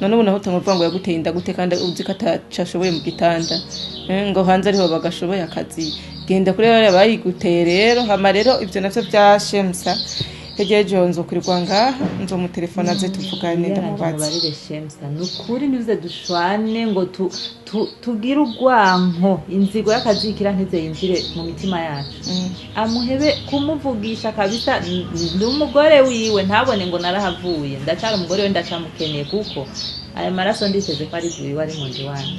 None ubu naho utanguye kuvuga ngo yaguteye inda gute, kandi uzi ko atacashoboye mu gitanda? Ngo hanze ariho bagashoboye akazi. Genda kuri bariya bayiguteye rero. Hama rero ivyo navyo vya Shemsa, hirya y'ejo nzokurirwa ngaha, nzomutelefona aze tuvugane, ndamubaza. Mubarire Shemsa, ni ukuri ntibuze dushwane ngo tugire urwanko, inzigo y'akazikira ntize yinjire mu mitima yacu. Amuhebe kumuvugisha kabisa. Ndi umugore wiwe, ntabone ngo narahavuye, ndacara umugore we, ndacamukeneye, kuko aya maraso nditeze ko ari gwiwe, ari mu nzu iwanje.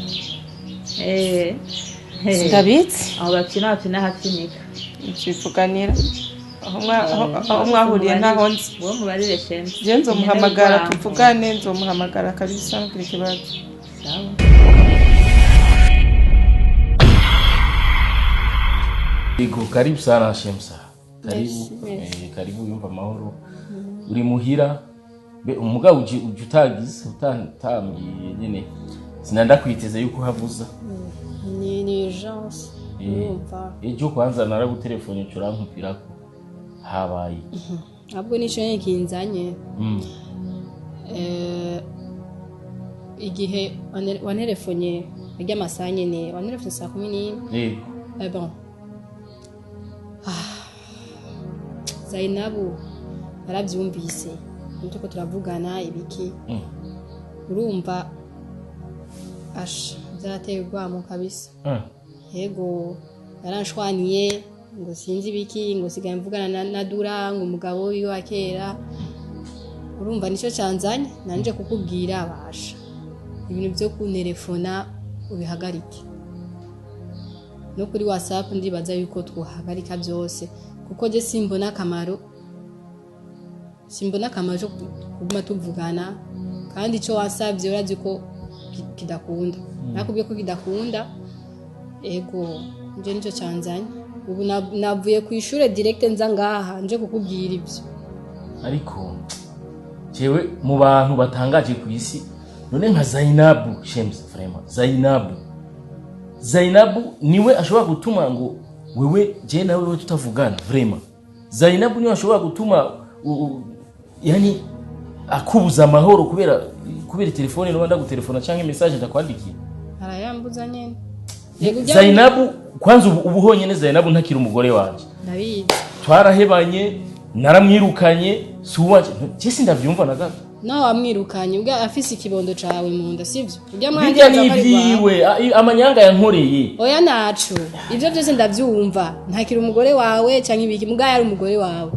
Ndabizi. Aho bakina bakina hafinika. Nzivuganira aho mwahuriye ntaho nzi. Uwo mubarire Shemsa. Je nzomuhamagara tuvugane, nzomuhamagara kabisa ntugire ikibazo. Sawa. Yego, karibu sana Shemsa. Karibu. Merci, merci. Karibu, yumva amahoro. Uri muhira. Be umugabo uje utagize utambwiye nyene. Sinanda kwiteze yuko havuza. Ni urgence. Urumva. Ejo kwanza naragutelefone urankupirako. Habaye iki? Ahubwo nico nyene kinzanye. Igihe wanterefonye arya amasaha nyene, wanterefonye saa 11. Yego. Bon. Ah, Zainabu naravyumvise turiko turavugana ibiki. Urumva asha vyarateye urwamo kabisa. Yego, yaranshwaniye ngo sinzi ibiki, ngo sigaye mvugana na Dura, ngo umugabo wiwe wa kera. Urumva nico canzanye, nanje kukubwira basha ibintu vyo kunterefona ubihagarike, no kuri WhatsApp ndibaza yuko twohagarika byose, kuko je simbona akamaro, simbona akamaro ko kuguma tuvugana, kandi ico wasavye urazi ko kidakunda. Nakubwiye ko kidakunda. Ego, nje nico canzanye. Ubu navuye ku ishure direct nza ngaha nje kukubwira ivyo. Ariko jewe mu bantu batangaje ku isi, none nka Zainabu, Shemsa, vraiment Zainabu niwe ashobora gutuma ngo wewe je nawe wewe tutavugana? Vraiment Zainabu niwe ashobora gutuma yani akubuza amahoro kubera telefone no ndagutelefona canke message ndakwandikiye? Arayambuza nyene. Zainabu kwanza ubu honyene Zainabu ntakiri umugore wanje. Ndabizi. Twarahebanye, naramwirukanye, si uwanje. Je sindavyumva na gato. Nawe wamwirukanye ubwo afise ikibondo cawe mu nda, sivyo? Urya mwana Bijya ndibaza ko ari rwawe. n'ivyiwe, amanyanga yankoreye. Oya, naco ivyo vyose ndavyumva, ntakiri umugore wawe canke ibiki, mugabo yari umugore wawe,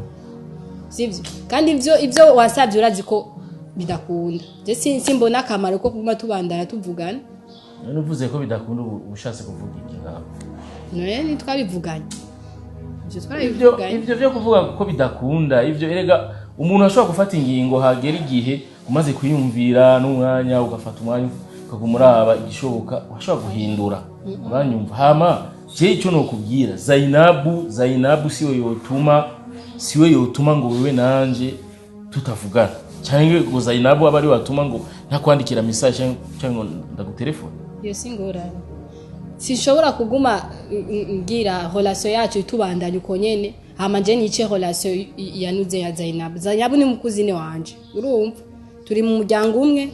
sivyo? Kandi ivyo wasavye urazi ko bidakunda. Je simbona akamaro ko kuguma tubandana tuvugana. None uvuze ko bidakunda, ubu ushatse kuvuga iki ngaho? None ntitwabivuganye ivyo? Ivyo Twarabivuganye. Ivyo vyo kuvuga ko bidakunda, ivyo erega umuntu ashobora gufata ingingo, hagera igihe umaze kwiyumvira n'umwanya, ugafata umwanya ukaguma uraba igishoboka, urashobora guhindura, uranyumva? Hama je ico nokubwira, Zainabu siwe yotuma ngo wewe nanje tutavugana, canke ngo Zainabu aba ari watuma ngo ntakwandikira message canke ngo ndagutelefone. Iyo si ingorane. Sinshobora kuguma ngira relation yacu itubandanya uko nyene, hama nje nice relation yanuze ya Zainabu. Zainabu ni mukuzine wanje, urumva turi mu muryango umwe.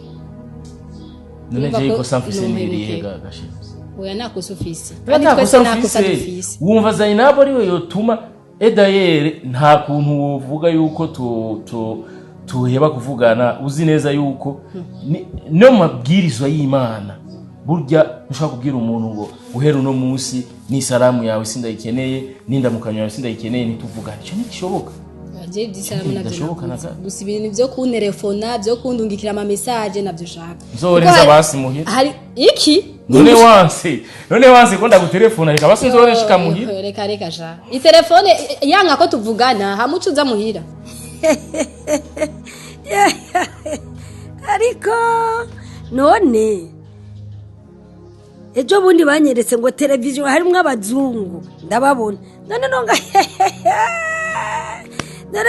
None Urumva je ko ikosa mfise nomuhemukiye. nirihe gashemse? Oya, ntakosa ufise, kandi twese Ntakosa ntakosa mfise. dufise. Wumva Zainabu ariwe yotuma? Edayere nta kuntu wovuga yuko tu tuheba kuvugana, uzi neza yuko no mu mabwirizwa y'Imana burya ntushobora kubwira umuntu ngo guhera uno munsi n'isalamu yawe sindayikeneye, n'indamukanyo yawe sindayikeneye, ntituvugane. Ico ntigishoboka. Je iby'isalamu navyo Bidashoboka na nakunze. gato. Gusa ibintu vyo kunterefona, vyo kundungikira ama message, navyo shaka. Nzorenza Kuko basi muhira. Hari iki? None wanse ko ndagutelefona, reka basi nzore nshika muhira. Reka reka sha, itelefone yanga ko tuvugana, hamuca uza muhira. Ariko none ejo bundi banyeretse ngo televiziyo harimo abazungu, ndababona. None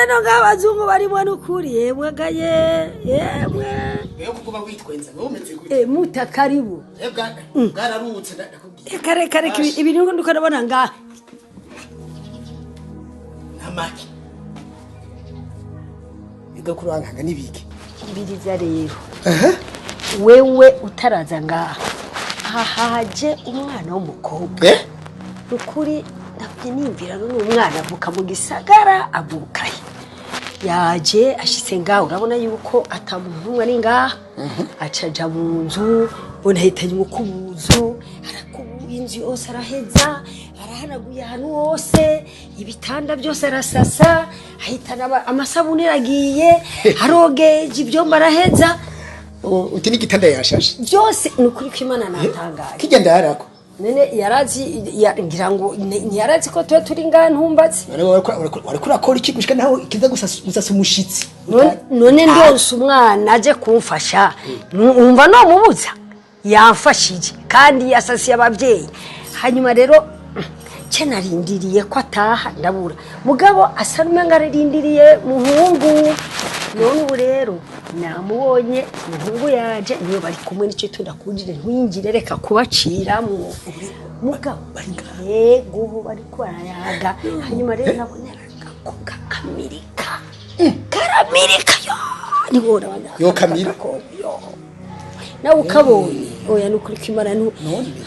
nonga abazungu barimo n'ukuri, yemwe gaye yemwe. Wewe kuguma witwenza, wewe umeze gute? Eh, muta, karibu. Eh, bwararutse ndakubwiye. Reka reka reka, ibi ndiko ndabona ngaha. Ntamaki. Ega kuri wankanga nibiki? Mbiriza rero. Wewe utaraza ngaha, hahaje umwana w'umukobwa. Nukuri ndabye nimvira, none umwana avuka mu gisagara, avukahe? Yaje ashitse ngaha, urabona yuko ata muntu n'umwe ari ngaha, acaja mu nzu, mbona ahitanye umukubuzo, arakubuye inzu yose, araheza arahanaguye ahantu hose, ibitanda byose arasasa, ahitana amasabune, aragiye arogeje ibyombo, araheza. Uti n'igitanda yashashe? Byose, ni ukuri ko Imana natangaye. Kijya ndarako. None yarazi ngira ngo ntiyarazi ko tuba turi ngaha ntumbatse. None wariko urakora iki gushika naho kiza gusasa umushitsi? None ndonse umwana aje kumfasha, wumva nomubuza? Yamfashije kandi yasasiye ababyeyi. Hanyuma rero ce narindiriye ko ataha ndabura, mugabo asa n'umenga ararindiriye muhungu. None ubu rero namubonye, muhungu yaje, niyo bari kumwe. Nicyo tundakundire, ntwinjire, reka kubaciramwo mugabo. Yego, ubu bariko barayaga. Hanyuma rero nabonye agakobwa kamirika, karamirika yo nibora. Yo kamira. Yo, nawe ukabonye? Oya, nukuri ko Imana None?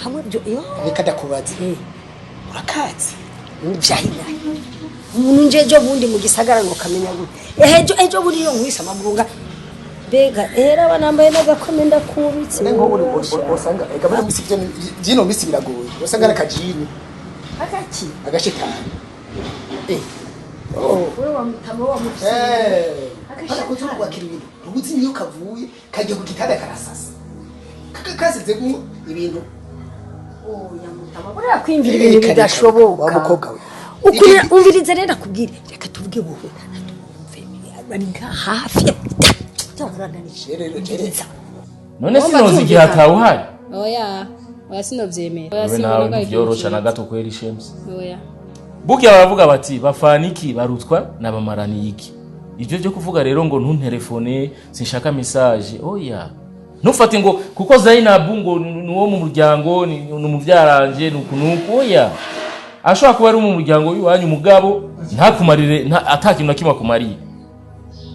hamwe byo yo. Reka ndakubaze, urakazi? Vyahinaye umuntu nje ejo bundi mu gisagara ngo kamenya gute? Ejo ejo bundi yo nkwise amaguru nga mbega era banambaye n'agakome ndakubitse. None nk'ubu usanga ega muri misi byino misi biragoye, usanga ari akajini. Agaki? Agashetani. Wewe wamutama wamufise. Hano kuza kwakira ibintu ntuzi niyo kavuye, kagiye ku gitanda karasasa, kaka kasizemo ibintu. Oya mutama, buriya kwiyumvira ibintu Reka, reka, bidashoboka. Wa mukobwa we. Ukuri umviriza rero nakubwire, reka tuvuge buhoro twumve, bari nka hafi ya. Rero. None Ngomba sinozi igihe kumvikana. atawuhari. Oya oya, sinovyemera. Oya, Wewe simbona nawe ko ari ntivyorosha ikintu na gato kweri, Shems. ciza. Oya. Burya baravuga bati bafaniki barutwa n'abamaraniye iki. Ibyo byo kuvuga rero ngo ntuntelefone, sinshaka message, oya. Ntufate ngo kuko Zainabu ngo ni uwo mu muryango, ni umuvyaranje, nuku nuku, oya. Ashobora kuba ari mu muryango w'iwanyu, mugabo ntakumarire ata kintu na kimwe akumariye,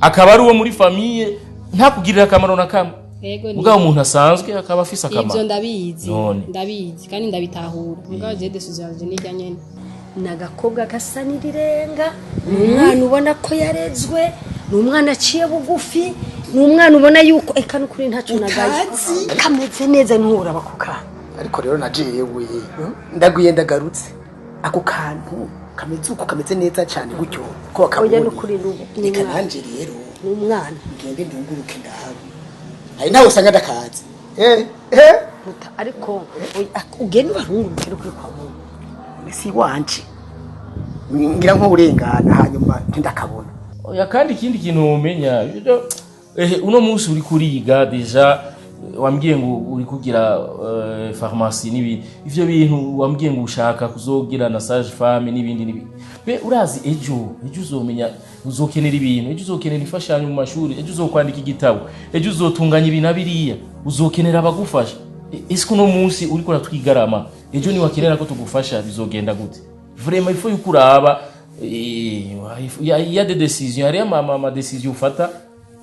akaba ari uwo muri famille ntakugirira akamaro na kamwe. Yego, ni Mugabo umuntu asanzwe akaba afise ivyo akamaro. ndabizi. None. Ndabizi kandi ndabitahura, mugabo je décision yanje nirya nyene. Ni agakobwa gasa n'irirenga, ni umwana ubona ko yarezwe, ni umwana aciye bugufi, ni umwana ubona yuko eka n'ukuri ntacyo nagaye. Utazi? Kameze neza, nturaba ku kana. Ariko rero na jewe ndaguye ndagarutse, ako kantu kameze uko, kameze neza cyane gutyo ko Oya, wakabonye. n'ukuri ni Reka umwana. nanje rero Ni umwana. ngende ndunguruke ndahabe, hari nawe usanga ndakazi eh. Ariko oya, ugende ubarunguruke n'ukuri kwa muntu. Si wanje, ngira nk'urengana hanyuma ntindakabona. Oya, kandi ikindi kintu womenya uno munsi uri kuriga déjà, wambwiye ngo uri kugira pharmacie n'ibindi, ivyo bintu wambwiye ngo ushaka kuzogira na sage femme n'ibindi n'ibindi. Be urazi ejo uzomenya uzokenera ibintu, ejo uzokenera imfashanyo mu mashuri, ejo uzokwandika igitabo, ejo uzotunganya ibintu biriya, uzokenera abagufasha. Ese uno munsi uriko uratwigarama, ejo niwakenera ko tugufasha bizogenda gute? Vraiment, il faut yuko uraba, il y a des décisions, hariyo ama décision ufata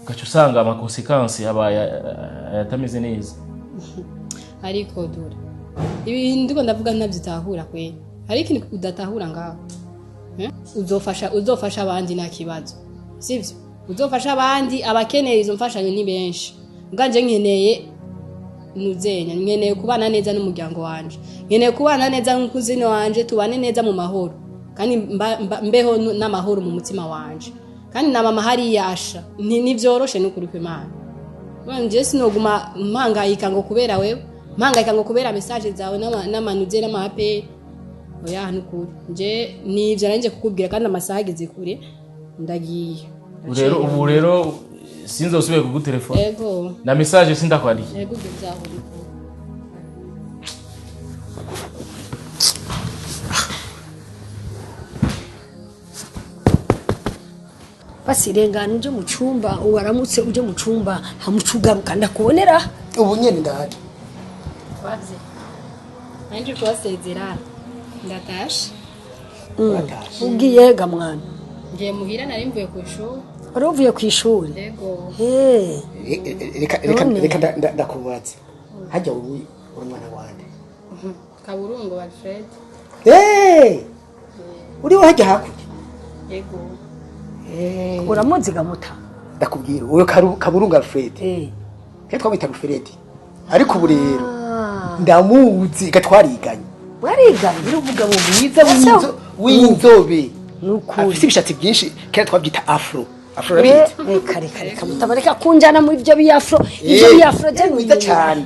ugaca usanga ama conséquences yabaye atameze neza. Ariko dore ibintu ndiko ndavuga ntavyitahura kwe, hari ikintu udatahura ngaho. Eh? Uzofasha abandi nta kibazo, sivyo? Uzofasha abandi, abakeneye izo mfashanyo ni benshi. Ubwanje nkeneye nuzenya, nkeneye kubana neza n'umuryango wanje, nkeneye kubana neza n'umukuzini wanje, tubane neza mu mahoro kandi mbeho n'amahoro mu mutima wanje. Kandi na mama hariya asha ntivyoroshe n'ukuri kw'Imana. Nje sinoguma mpangayika ngo kubera wewe, mpangayika ngo kubera message zawe n'amanuze n'amape. Oya, nukuri nje nivyo nanje kukubwira, kandi amasaha ageze kure, ndagiye. Rero ubu rero sinzosubire kugutelefona. Ego. Na message sindakwandikiye. Ego, ibyo byahora. Basi rengana uje mu cumba, waramutse uje mu cumba, hamuca ugaruka ndakubonera. Ubu nyene ndahari. Wavye nanje kubasezera, ndatashe. Uratashe? Ugiye ga mwana? Ngiye muhira, nari mvuye ku ishuri. Wari uvuye ku ishuri? Yego. Eh, Reka reka None. reka ndakubaza. Hajya wowe uri umwana wande? Kaburungu Alfred. Eh! Uri hajya hakurya. Yego. Eh. Uramuzi gamuta? Ndakubwira uyo Kaburungu Alfred. Eh. Ke twamwita Alfred. Ariko ubu rero ndamuzi gatwariganye. Wariganye? Ni umugabo mwiza w'inzobe. Nukuri. Afite ibishatsi byinshi kera twabyita afro. Afro Eh, urabizi? reka reka reka mutama, reka kunjana muri ibyo biyafro, ibyo Eh, biyafro je mwiza cyane.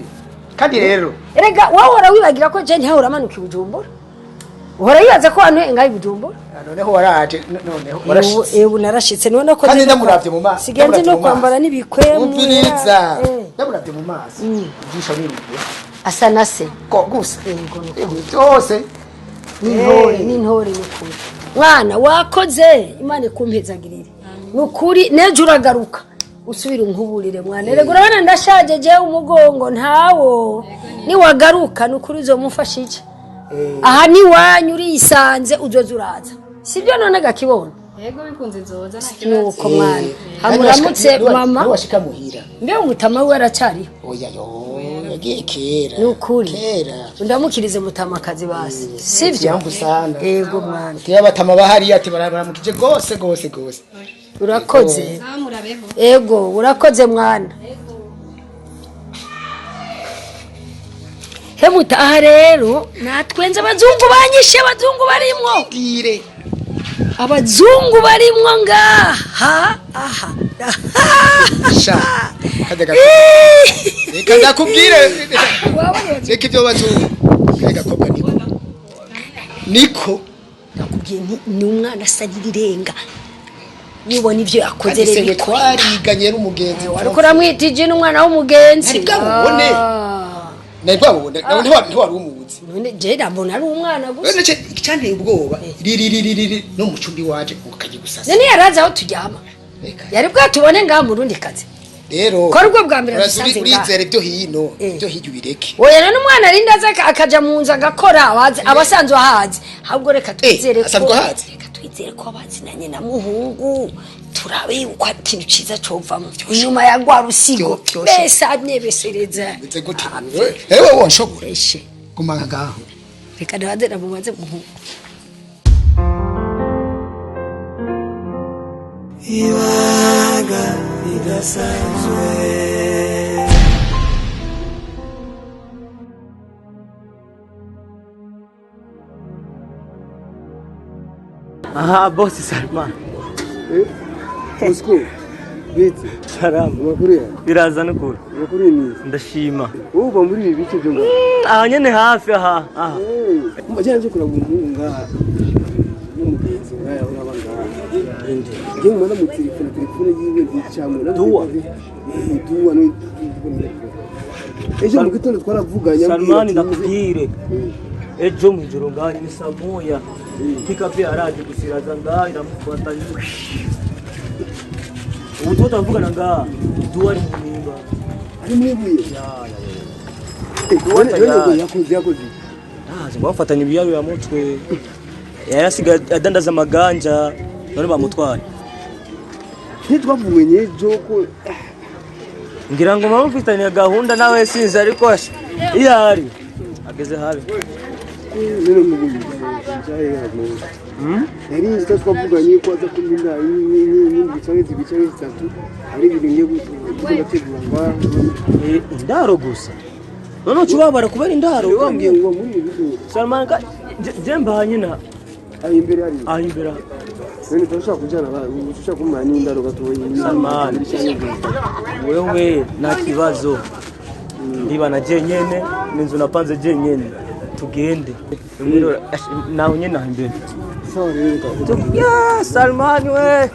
Kandi rero Erega wowe uhora wibagira ko je ntihora uramanuka i Bujumbura, uhora wibaza ko wantuye ngaho i Bujumbura. Noneho waraje, noneho warashitse. Ebu narashitse none ko Kandi nzi no ndamuravye mu maso. sigaye nzi no kwambara n'ibikwemu. Umviriza. Eh. Ndamuravye mu maso. Ijisho nirubwe. Asa na se. Ko gusa. Yego, ni Yego, byose. N'intore, n'intore, nukuri mwana wakoze, Imana ikumpezagirire nukuri. Nejo uragaruka usubire unkuburire mwana. Erega urabona ndashaje jewe, umugongo ntawo. Niwagaruka nukuri uzomufasha iki? Aha niwanyu urisanze, uzoza uraza, sibyo none gakibona? Yego, bikunze nzoza, nta kibazo. Nuko mwana, hamuramutse mama. Niwashika muhira. Mbe umutama we aracyariho? Oya yo, yagiye kera. Nukuri. Kera. Ndamukirize mutamakazi basi, sibyo? Yangu sana. Yego mwana. Tiya batama bahari ati baramukije gose gose gose. Urakoze. Sawa, murabeho. Ego, urakoze mwana. Hemuta, aha rero natwenze abazungu banyishe, abazungu barimwo. Dire. Abazungu barimwo ngaha aha. Sha. Kajya gato. Reka ndakubwire. Reka ibyo bazungu. Kajya gakobwa niko. Niko. Nakubwiye nti ni umwana asa n'irirenga, nubona ibyo yakoze. Kandi se Rero we twariganye n'umugenzi. Wariko uramwita ijini umwana w'umugenzi. Nari bwamubone. Ah. Nari bwamubone. Nawe ntiwari umuzi. None je ndabona ari umwana gusa. None cyanteye ubwoba. Riri riri riri no mu cumbi waje ukajya gusasa. None yarazi aho turyama? Reka. Yari bwatubone ngaha mu rundi kazi? Rero. Ko aribwo bwa mbere uraza dusanze ngaha. urizera ibyo hino, Eh. ibyo hirya ubireke. Oya, none umwana arinda aza akaja mu nzu agakora, aba asanzwe ahazi. Ahubwo reka twizere ko asanzwe ahazi? Reka twizere ko abazinanye na muhungu, turabe yuko ari ikintu ciza covamo inyuma ya rwa rusigo. Mbese amyebesereza. Meze gute? Ewe wonshobora. Eshe. Guma ngaho. Reka ndabanze namubaze muhungu. Ibanga ridasanzwe. Aha, bosi Salman. Mosco, bite? Salama. Amakuru yawe? Biraza n'ukuri. Amakuru ni meza. Ndashima. Wowe uba muri ibi bice byo ngaho? Aha nyene hafi aha. Aha. Umva jana nje kuraba umuhungu ngaha. N'umugenzi ngaha uraba ngaha. Inde. Njye mubona mu telefone, telefone yiwe ndicamwe. Duwa. Eh, duwa no. Ejo mu gitondo twaravuganye ambwira Salman ati, ndakubwire. Ejo mw'ijoro ngaha ni saa moya. Pikapu yaraje gusiraza ngaha iramufata. Ubu tuba turavugana ngaha. Duwa ari mu mpimba. Ari muri buye. Ya ya ya. Eh, Duwa none ngo tayari. yakoze yakoze. Ah, ngo bafatanye ibiyayo ya mutwe. Yari asigaye adandaza amaganja none bamutwaye. Ntitwavuganye ejo ko Ngira ngo mama mfitanye gahunda nawe sinzi ariko iyo ari ageze habi. none mugumu. Yari nzi ko twavuganye ko aza kumpa n'indwi canke zibiri canke zitatu, hari ibintu ngiye gutegura ngaho. Eh, indaro gusa. None uca ubabara kubera indaro. Wambwiye ngo muri ibi bigo. Salman ka je mbanye na aho imbere hari aho imbere. None turashaka kujana ba ushaka kumpa n'indaro gatoyi. Salman wewe nta kibazo. Ndiba na je nyene n'inzu napanze je nyene. Tugende. Naho nyene aho imbere. Sawa rero reka. Ya Salman we.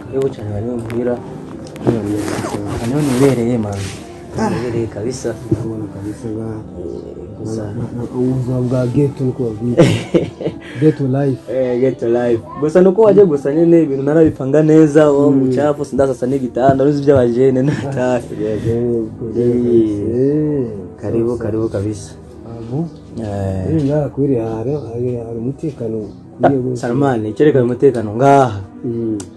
Karibu cyane, bari muhira. Niho nibereye, man, nibereye kabisa. Ndabona kabisa ngaha. Gusa ubuzima bwa ghetto niko babwita, ghetto life. Eh, ghetto life. Gusa nuko waje gusa nyene ibintu narabipanga neza, wo muchafu sindasasa n'igitanda, uruzi by'abajene n'atafi. Karibu, karibu kabisa. Abu. Eh. Eh, ngaha kweri hari umutekano ukwiye rwose. Salman, icyerekana umutekano ngaha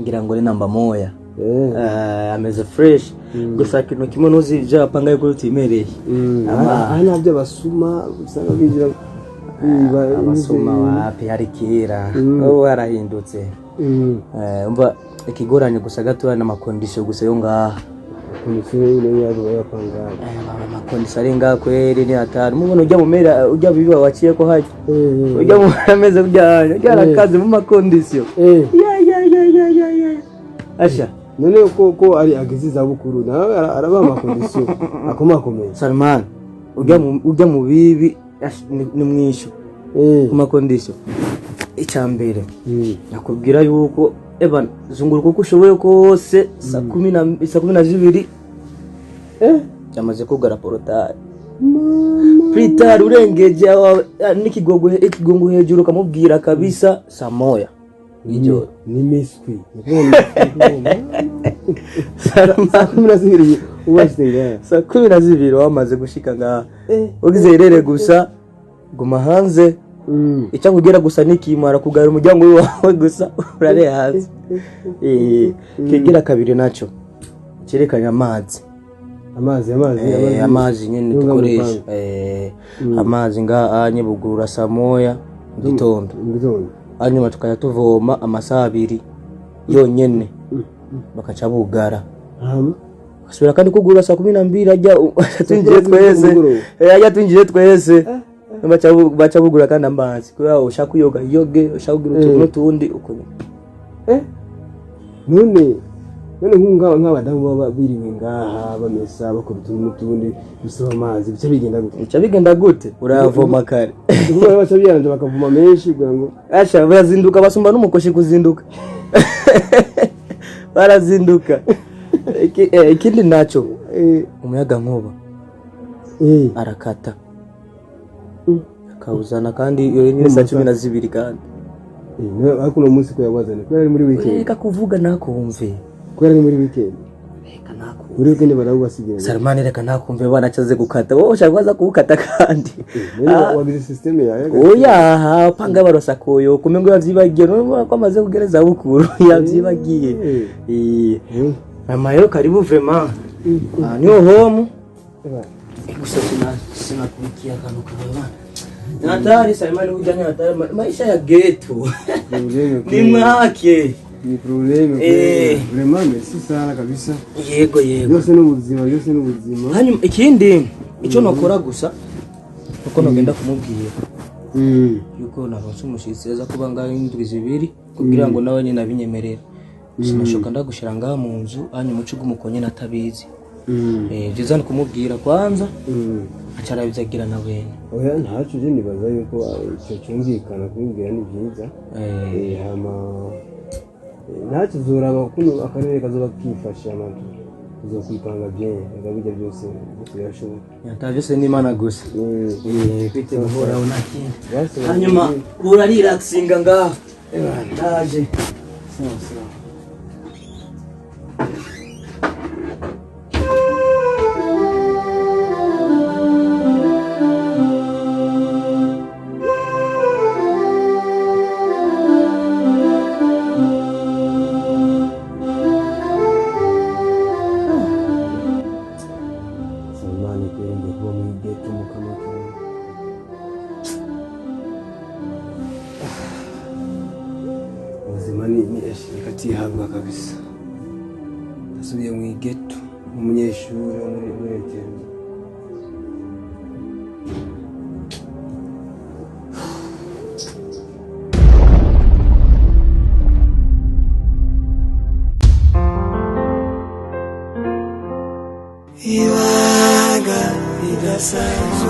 ngira ngo ni namba moya. Eh, ameze fresh. Gusa ikintu kimwe nuzi ibyo apanga yuko utimereye. Aha nta by'abasuma usanga binjira biba? Abasuma wapi, hari kera, ubu harahindutse. Eh, umva, ikigoranye gusa gatoya n'ama conditions gusa yo ngaha. Condition nyine yabo bayapanga. Ama conditions ari ngaha kweri ni hatari. Mubona ujya mu mera ujya biba waciye ko hajya ujya mu ameze ujya ujya arakaze mu ma conditions. Ya ya ya ya ya ya, asha. None ko ari ageze izabukuru, nawe arabaha ama conditions akomakomeye. Salman, ujya mu bibi ni mwisho ku ma conditions. Icya mbere nakubwira yuko eba zunguruka uko ushoboye kose, saa 12 yamaze kugara portail. Pritari urengeje n'ikigongo hejuru ukamubwira kabisa saa 1 y'ijoro. Ni miswi. Saa 12 ubashyize ngaha? Saa 12 wamaze gushika ngaha. Ugize irere gusa guma hanze, icyo akubwira gusa nikimara kugara umuryango wawe gusa urare hanze. Eh, kigira kabiri nacyo cyerekanye amazi. Amazi, amazi? Eh, amazi nyine yo ngaha mu dukoresha. rupangu. Eh, amazi ngaha nyibugurura saa 1 mu gitondo. Mu gitondo. Hanyuma tukajya tuvoma amasaha 2 yonyene, bakaca bugara. Hama? Basubira kandi kugura saa 12, ajya twinjiye twese. Kumugoroba. Eh, ajya twinjiye twese, baca bugura kandi amazi kubera ushaka kuyoga yoge, ushaka kugira utuntu n'utundi uko. None nk'ubu nk'abadamu baba biriwe ngaha bamesa, bakora utuntu n'utundi bisaba amazi, bica bigenda gute? Bica bigenda gute? Urayavoma kare. Kuko baca biyaranja bakavoma menshi kugira ngo Asha, barazinduka, basumba n'umukoshi kuzinduka, barazinduka. Ikindi naco, umuyaga nkuba arakata akawuzana, kandi iyo nyine saa 12 kandi. Ariko uno munsi ko yawazanye kubera ari muri weekend? Reka kuvuga nakumve. Kubera ari muri weekend. Reka nakumve. Muri weekend barawubasigira. Salmani, reka nakumve, banacaze gukata, wowe ushaka kuza kuwukata kandi. None wagize system yawe? Oya, panga barosa koyo kumengo yavyibagiye, none ko amaze kugereza bukuru yavyibagiye. Eh, mama yo, karibu vraiment. Ah, niyo home. Gusa sinakubikia akantu kawe bana. Ni hatari Salmani, hujya ni hatari, maisha ya ghetto ni mwake. Ni problème. Vraiment merci sana kabisa. Yego yego. Byose ni ubuzima, byose ni ubuzima. Hanyuma ikindi icyo nokora gusa uko nogenda kumubwira yuko naronse umushitsi aza kuba ngaho indwi 2, kugira ngo nawe nyine abinyemerera. Sinashoka ndagushira ngaha mu nzu, hanyuma uce uguma nyine atabizi. Eh, byiza ni kumubwira kwanza, aca arabizagira na wene. Oya, ntaco, je nibaza yuko ico cyumvikana, kumubwira ni byiza. Hama ntacyo uzoraba kuno akarere kazoba kifashe, abantu tuzokwipanga bien, reka bijya byose byose birashoboka. Ata byose ni Imana gusa. Eh, kwitega Uhoraho nta kindi. Basi. Hanyuma urarelaxinga ngaha, ndaje. Sawa sawa. Salmani, kweli ngiye kuba muri ghetto mu kanwa kawe. Ubuzima ni reka tihabwa kabisa. Nasubiye mu ghetto nk'umunyeshuri wo muri internat. Ibanga ridasanzwe.